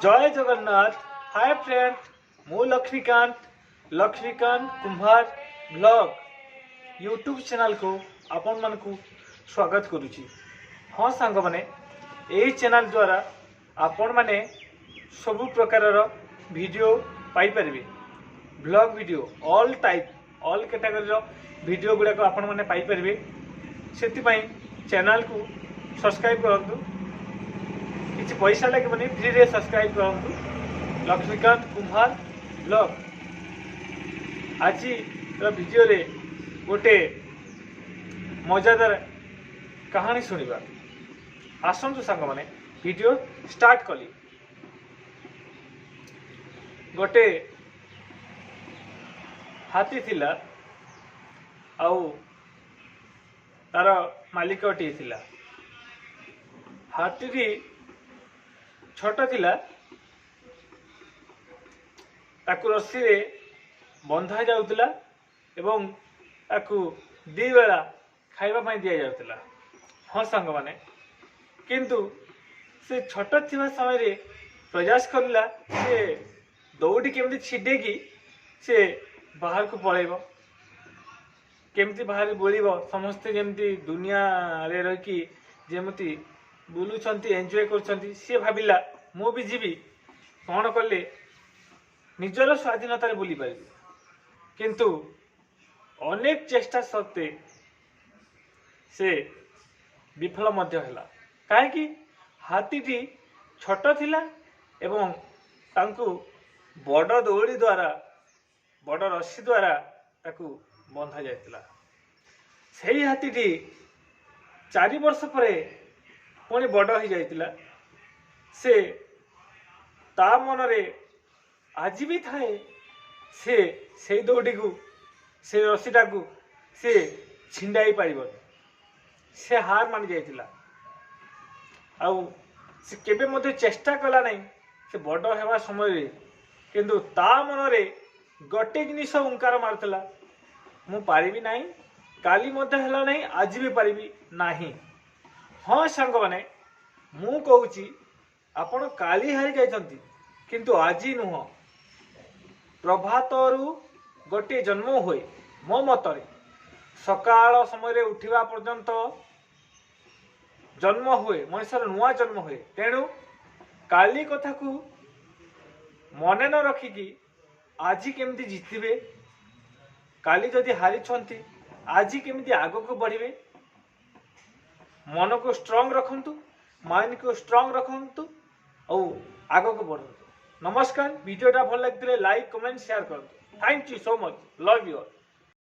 ଜୟ ଜଗନ୍ନାଥ। ହାଏ friend, ମୁଁ ଲକ୍ଷ୍ମୀକାନ୍ତ, ଲକ୍ଷ୍ମୀକାନ୍ତ କୁମ୍ଭାର blog YouTube ଚ୍ୟାନେଲକୁ ଆପଣମାନଙ୍କୁ ସ୍ୱାଗତ କରୁଛି। ହଁ ସାଙ୍ଗମାନେ, ଏହି ଚ୍ୟାନେଲ ଦ୍ୱାରା ଆପଣମାନେ ସବୁ ପ୍ରକାରର ଭିଡ଼ିଓ ପାଇପାରିବେ। Blog video, all type, all କ୍ୟାଟାଗୋରୀର ଭିଡ଼ିଓ ଗୁଡ଼ାକ ଆପଣମାନେ ପାଇପାରିବେ। ସେଥିପାଇଁ ଚ୍ୟାନେଲକୁ ସବସ୍କ୍ରାଇବ୍ କରନ୍ତୁ। କିଛି ପଇସା ଲାଗିବନି, ଫ୍ରିରେ ସବସ୍କ୍ରାଇବ୍ କରନ୍ତୁ ଲକ୍ଷ୍ମୀକାନ୍ତ କୁମ୍ଭାର ବ୍ଲଗ। ଆଜିର ଭିଡ଼ିଓରେ ଗୋଟେ ମଜାଦାର କାହାଣୀ ଶୁଣିବା। ଆସନ୍ତୁ ସାଙ୍ଗମାନେ, ଭିଡ଼ିଓ ଷ୍ଟାର୍ଟ କଲି। ଗୋଟେ ହାତୀ ଥିଲା ଆଉ ତାର ମାଲିକଟିଏ ଥିଲା। ହାତୀଟି ଛୋଟ ଥିଲା। ତାକୁ ରସିରେ ବନ୍ଧା ଯାଉଥିଲା ଏବଂ ତାକୁ 2 ବେଳା ଖାଇବା ପାଇଁ ଦିଆଯାଉଥିଲା। ହଁ ସାଙ୍ଗମାନେ, କିନ୍ତୁ ସେ ଛୋଟ ଥିବା ସମୟରେ ପ୍ରୟାସ କରିଲା, ସେ ଦଉଡ଼ି କେମିତି ଛିଣ୍ଡେଇକି ସେ ବାହାରକୁ ପଳେଇବ, କେମିତି ବାହାରେ ବୁଲିବ। ସମସ୍ତେ ଯେମିତି ଦୁନିଆରେ ରହିକି ଯେମିତି ବୁଲୁଛନ୍ତି, ଏନ୍ଜୟ କରୁଛନ୍ତି, ସିଏ ଭାବିଲା ମୁଁ ବି ଯିବି, କ'ଣ କଲେ ନିଜର ସ୍ୱାଧୀନତାରେ ବୁଲି ପାରିବି। କିନ୍ତୁ ଅନେକ ଚେଷ୍ଟା ସତ୍ତ୍ୱେ ସେ ବିଫଳ ମଧ୍ୟ ହେଲା। କାହିଁକି? ହାତୀଟି ଛୋଟ ଥିଲା ଏବଂ ତାଙ୍କୁ ବଡ଼ ଦଉଡ଼ି ଦ୍ୱାରା, ବଡ଼ ରସି ଦ୍ୱାରା ତାକୁ ବନ୍ଧା ଯାଇଥିଲା। ସେଇ ହାତୀଟି 4 ବର୍ଷ ପରେ ପୁଣି ବଡ଼ ହେଇଯାଇଥିଲା। ସେ ତା ମନରେ ଆଜି ବି ଥାଏ, ସେ ସେଇ ଦଉଡ଼ିକୁ, ସେ ରସିଟାକୁ ସେ ଛିଣ୍ଡାଇ ପାରିବନି। ସେ ହାର ମାନି ଯାଇଥିଲା ଆଉ ସେ କେବେ ମଧ୍ୟ ଚେଷ୍ଟା କଲା ନାହିଁ ସେ ବଡ଼ ହେବା ସମୟରେ। କିନ୍ତୁ ତା ମନରେ ଗୋଟେ ଜିନିଷ ହୁଙ୍କାର ମାରୁଥିଲା, ମୁଁ ପାରିବି ନାହିଁ, କାଲି ମଧ୍ୟ ହେଲା ନାହିଁ, ଆଜି ବି ପାରିବି ନାହିଁ। ହଁ ସାଙ୍ଗମାନେ, ମୁଁ କହୁଛି, ଆପଣ କାଲି ହାରି ଯାଇଛନ୍ତି କିନ୍ତୁ ଆଜି ନୁହଁ। ପ୍ରଭାତରୁ ଗୋଟିଏ ଜନ୍ମ ହୁଏ। ମୋ ମତରେ ସକାଳ ସମୟରେ ଉଠିବା ପର୍ଯ୍ୟନ୍ତ ଜନ୍ମ ହୁଏ, ମଣିଷର ନୂଆ ଜନ୍ମ ହୁଏ। ତେଣୁ କାଲି କଥାକୁ ମନେ ନ ରଖିକି ଆଜି କେମିତି ଜିତିବେ, କାଲି ଯଦି ହାରିଛନ୍ତି ଆଜି କେମିତି ଆଗକୁ ବଢ଼ିବେ, ମନକୁ ଷ୍ଟ୍ରଙ୍ଗ ରଖନ୍ତୁ, ମାଇଣ୍ଡକୁ ଷ୍ଟ୍ରଙ୍ଗ ରଖନ୍ତୁ ଆଉ ଆଗକୁ ବଢ଼ନ୍ତୁ। ନମସ୍କାର। ଭିଡ଼ିଓଟା ଭଲ ଲାଗିଥିଲେ ଲାଇକ୍, କମେଣ୍ଟ, ସେୟାର କରନ୍ତୁ। Thank you so much. Love you all.